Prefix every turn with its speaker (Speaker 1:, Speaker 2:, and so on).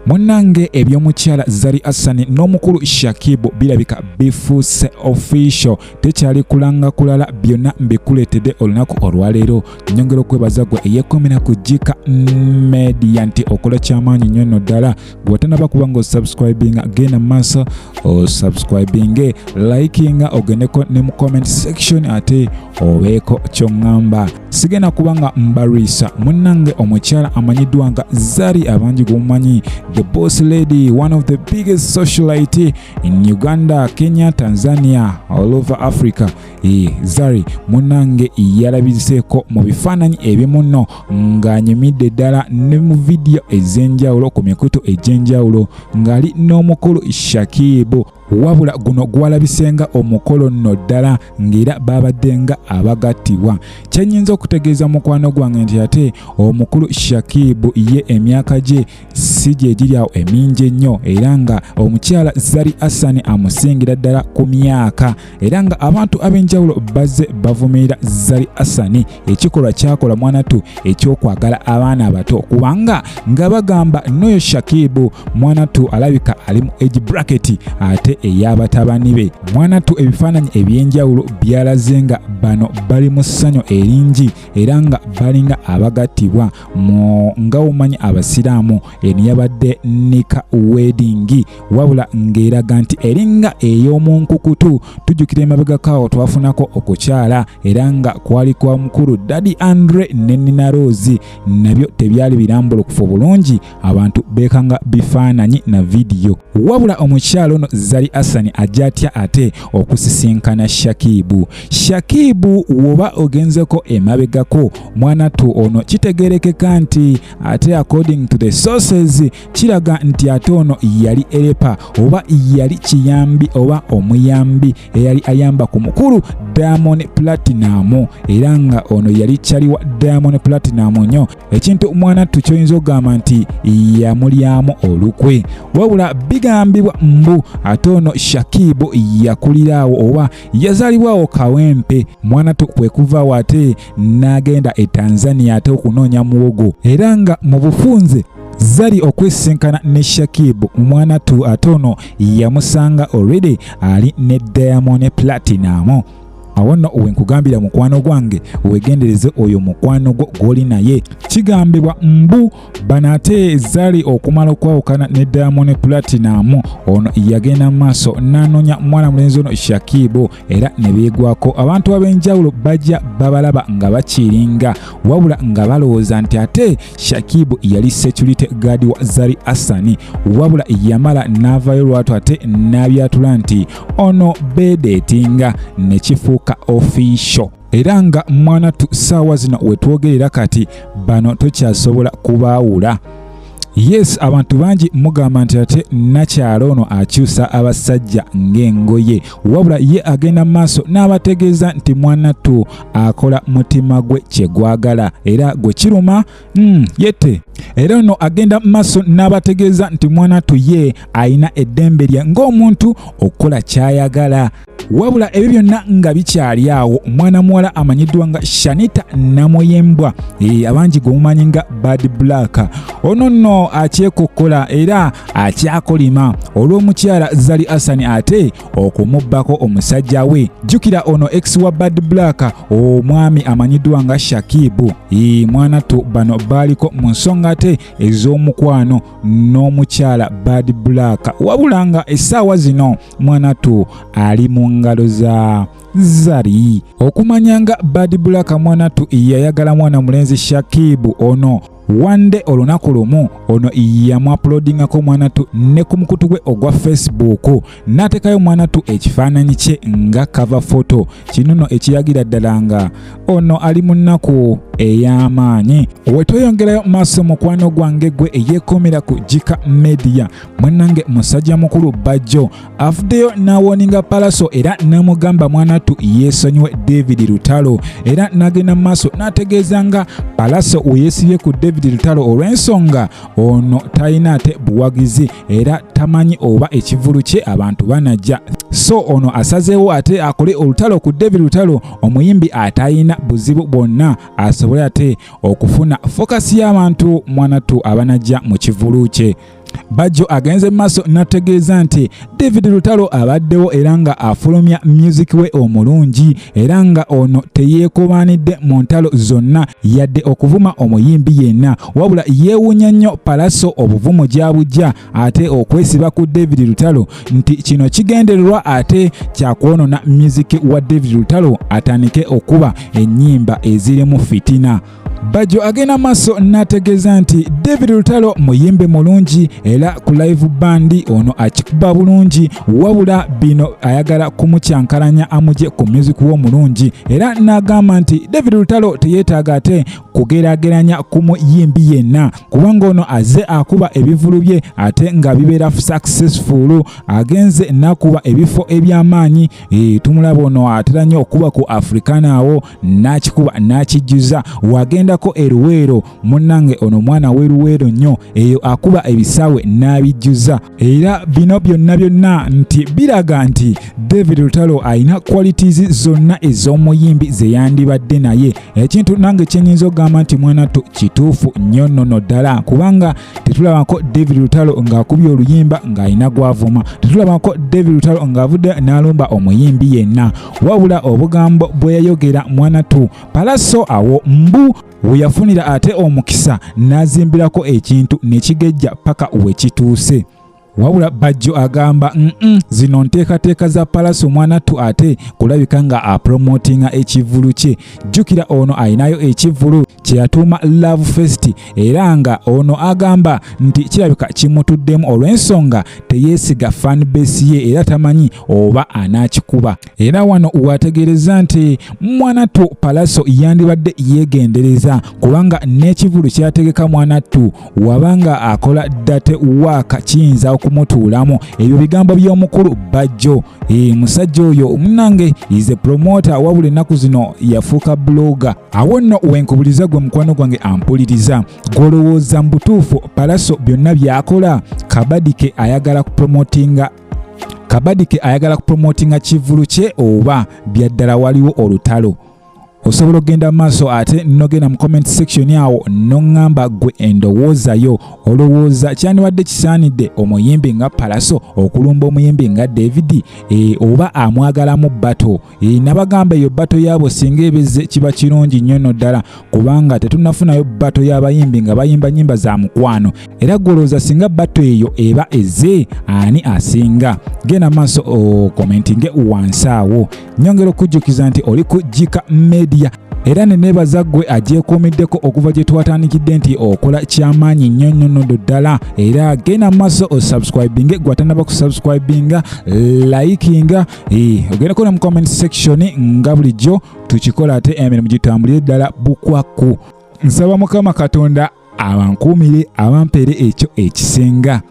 Speaker 1: Munnange, eby'omukyala Zari Hassan n'omukulu Shakibu birabika bifuuse official, tekyali kulanga kulala. Byonna mbikuleetedde olunaku olwaleero. Nyongera okwebaza gwe eyeekomera ku Jika Media nti okola kyamaanyi nnyo nno ddala. Gwe watanaba kuba nga osubscribinga, genda mu maaso osubscribinge, likinga, ogendeko ne mu comment section ate obeeko kyoŋŋamba. Sigenda kuba nga mbalwisa. Munnange, omukyala amanyiddwa nga Zari, abangi gumumanyi, the boss lady, one of the biggest socialite in Uganda, Kenya, Tanzania, all over Africa. Zari munnange yalabiseeko mu bifaananyi ebimu nno ng'anyumidde ddala ne mu vidiyo ez'enjawulo ku mikutu egy'enjawulo ng'ali n'omukulu Shakibu. Wabula guno gwalabisenga omukolo nno ddala ng'era babadde nga abagattibwa. Kyennyinza okutegeeza mukwano gwange nti ate omukulu Shakibu ye emyaka gye si gye giri awo emingi ennyo, era nga omukyala Zari Hassan amusingira ddala ku myaka, era nga abantu ab'enjawulo bazze bavumirira Zari Hassan ekikolwa kyakola mwanatu ekyokwagala abaana abato, kubanga nga bagamba n'oyo Shakibu mwanatu alabika ali mu age bracket ate ey'abatabani be. Mwanatu ebifaananyi ebyenjawulo byalaze nga bano bali mu ssanyu eringi era nga balinga abagattibwa mu nga womanyi abasiraamu. Eno yabadde nika wedding, wabula ng'eraga nti eringa ey'omu nkukutu. Tujjukira emabegako awo twafunako okukyala era nga kwali kwa mukulu Daddy Andre ne Nina Rose, nabyo tebyali birambulukufu bulungi, abantu beekanga bifaananyi na vidiyo. Wabula omukyalo ono Zari Hassan ajja atya ate okusisinkana Shakibu? Shakibu woba ogenzeko emabegako mwanatu ono kitegerekeka nti ate according to the sources kiraga nti ate ono yali helper oba yali kiyambi oba omuyambi eyali ayamba ku mukulu Diamond Platnumz, era nga ono yali kyali wa Diamond Platnumz nnyo, ekintu mwanattu kyoyinza okugamba nti yamulyamu olukwe. Wabula bigambibwa mbu ate ono Shakibu yakuliraawo oba yazaalibwawo Kawempe. Mwanattu kwe kuvaawo ate n'agenda e Tanzania ate okunoonya muwogo, era nga mu bufunze Zari okwesinkana ne Shakibu mwanattu ate ono yamusanga already ali ne Diamond Platnumz. Awo nno wenkugambira mukwano gwange, wegendereze oyo mukwano gwo gw'oli naye. Kigambibwa mbu bano ate Zari okumala okwawukana ne Diamond Platnumz, ono yagenda mu maaso n'anoonya mwana mulenzi ono Shakibu era ne beegwako. Abantu ab'enjawulo bajja babalaba nga bakiringa, wabula nga balowooza nti ate Shakibu yali security guard wa Zari Hassan. Wabula yamala n'avaayo lwatu ate n'abyatula nti ono beedeetinga ne kifuuka official, era nga mwanatu ssaawa zino wetwogerera kati bano tokyasobola kubaawula. Yes, abantu bangi mugamba nti ate nakyalo ono akyusa abasajja ng'engoye, wabula ye agenda mu maaso n'abategeeza nti mwanattu akola mutima gwe kye gwagala era gwe kiruma yette. Era ono agenda mu maaso n'abategeeza nti mwanattu ye alina eddembe lye ng'omuntu okukola ky'ayagala. Wabula ebyo byonna nga bikyali awo, omwana muwala amanyiddwa nga Shanita Namuyembwa, abangi gwe mumanyi nga Bad Black, ono nno akyekokkola era akyakolima olw'omukyala Zari Hassan ate okumubbako omusajja we. Jjukira ono ex wa Bad Black, omwami amanyiddwa nga Shakibu. Mwanattu bano baaliko mu nsonga ate ez'omukwano n'omukyala Bad Black, wabula nga essaawa zino mwanattu ali mu ngalo za Zari. Okumanya nga Bad Black mwanattu yayagala mwana mulenzi Shakibu ono, wande olunaku lumu ono yamuuploadingako mwanattu ne ku mukutu gwe ogwa Facebook n'ateekayo mwanattu ekifaananyi kye nga cover photo. Kino nno ekiragira ddala nga ono ali mu nnaku ey'amaanyi. Wetweyongerayo maaso, mukwano gwange gwe eyeekomera ku Jika Media, munnange musajja mukulu Bajjo avuddeyo n'awarninga Pallaso era n'amugamba mwanattu yeesonyiwe David Lutalo, era n'agenda mu maaso n'ategeeza nga Pallaso weyeesibye ku David Lutalo olw'ensonga ono talina ate buwagizi era tamanyi oba ekivulu kye abantu banajja. So ono asazeewo ate akole olutalo ku David Lutalo, omuyimbi atalina buzibu bwonna, asobole ate okufuna focus y'abantu mwanattu abanajja mu kivulu kye. Bajjo agenze maaso n'ategeeza nti David Lutalo abaddewo era nga afulumya music we omulungi era nga ono teyeekobaanidde mu ntalo zonna yadde okuvuma omuyimbi yenna, wabula yeewuunya nnyo Pallaso obuvumu gy'abujja ate okwesiba ku David Lutalo nti kino kigendererwa ate kyakwonona music wa David Lutalo atandike okuba ennyimba ezirimu fitina. Bajjo agenda maaso n'ategeeza nti David Lutalo muyimbi mulungi era ku live band ono akikuba bulungi, wabula bino ayagala kumukyankalanya amugye ku music w'omulungi, era n'agamba nti David Lutalo teyeetaaga ate kugeraageranya ku muyimbi yenna kubanga ono azze akuba ebivulu bye ate nga bibeera successful, agenze n'akuba ebifo eby'amaanyi. Tumulaba ono atera nnyo okuba ku Africana awo n'akikuba n'akijjuza, wagendako e Luweero munnange ono mwana w'e Luweero nnyo, eyo akuba ebisaawe n'abijjuza. Era bino byonna byonna nti biraga nti David Lutalo alina qualities zonna ez'omuyimbi ze yandibadde naye, ekintu nange kyenyinza okugamba nti mwanattu kituufu nnyo nnono ddala, kubanga tetulabako David Lutalo ng'akubye oluyimba ng'alina gw'avuma, tetulabako David Lutalo ng'avudde n'alumba omuyimbi yenna, wabula obugambo bwe yayogera mwanattu Pallaso awo mbu we yafunira ate omukisa n'azimbirako ekintu ne kigejja paka we kituuse. Wabula Bajjo agamba zino nteekateeka za Pallaso mwanattu ate kulabika nga apromotinga ekivvulu kye. Jjukira ono alinayo ekivvulu kye yatuuma Love Fest, era nga ono agamba nti kirabika kimutuddemu olw'ensonga teyeesiga fan base ye era tamanyi oba anaakikuba. Era wano wategeereza nti mwanattu Pallaso yandibadde yeegendereza kubanga n'ekivvulu kyategeka mwanattu wabanga akola date waaka kiyinza okumutuulamu. Ebyo bigambo by'omukulu Bajjo. Musajja oyo munnange is a promoter, wabula ennaku zino yafuuka blogger. Awo nno wenkubuliza gwe mukwano gwange ampuliriza, gw'olowooza mu butuufu Pallaso byonna by'akola Kabadike ayagala kupromotinga Kabadike ayagala kupromotinga kivvulu kye oba byaddala waliwo olutalo? Osobola okugenda maaso ate nogenda mu comment section awo noŋŋamba gwe endowooza yo, olowooza kyandibadde kisaanidde omuyimbi nga Pallaso okulumba omuyimbi nga David oba amwagalamu battle? Nabagamba eyo battle yaabo singa ebezze kiba kirungi nnyo nno ddala, kubanga tetunnafunayo battle y'abayimbi nga bayimba nnyimba za mukwano. Era gw'olowooza singa battle eyo eba ezze ani asinga? Genda maaso okomentinge wansi awo. Nyongera okujjukiza nti oli ku Jika Media, era ne neebaza ggwe agyekuumiddeko okuva gye twatandikidde nti okola kyamaanyi nnyo nnyo nno ddala. Era genda maaso osubscribinge gwe atannaba kusubscribinga, likinga, ogendeko ne mu comment section nga bulijjo tukikola ate emirimu gitambulire ddala bukwakku. Nsaba Mukama Katonda abankuumire abampeere ekyo ekisinga.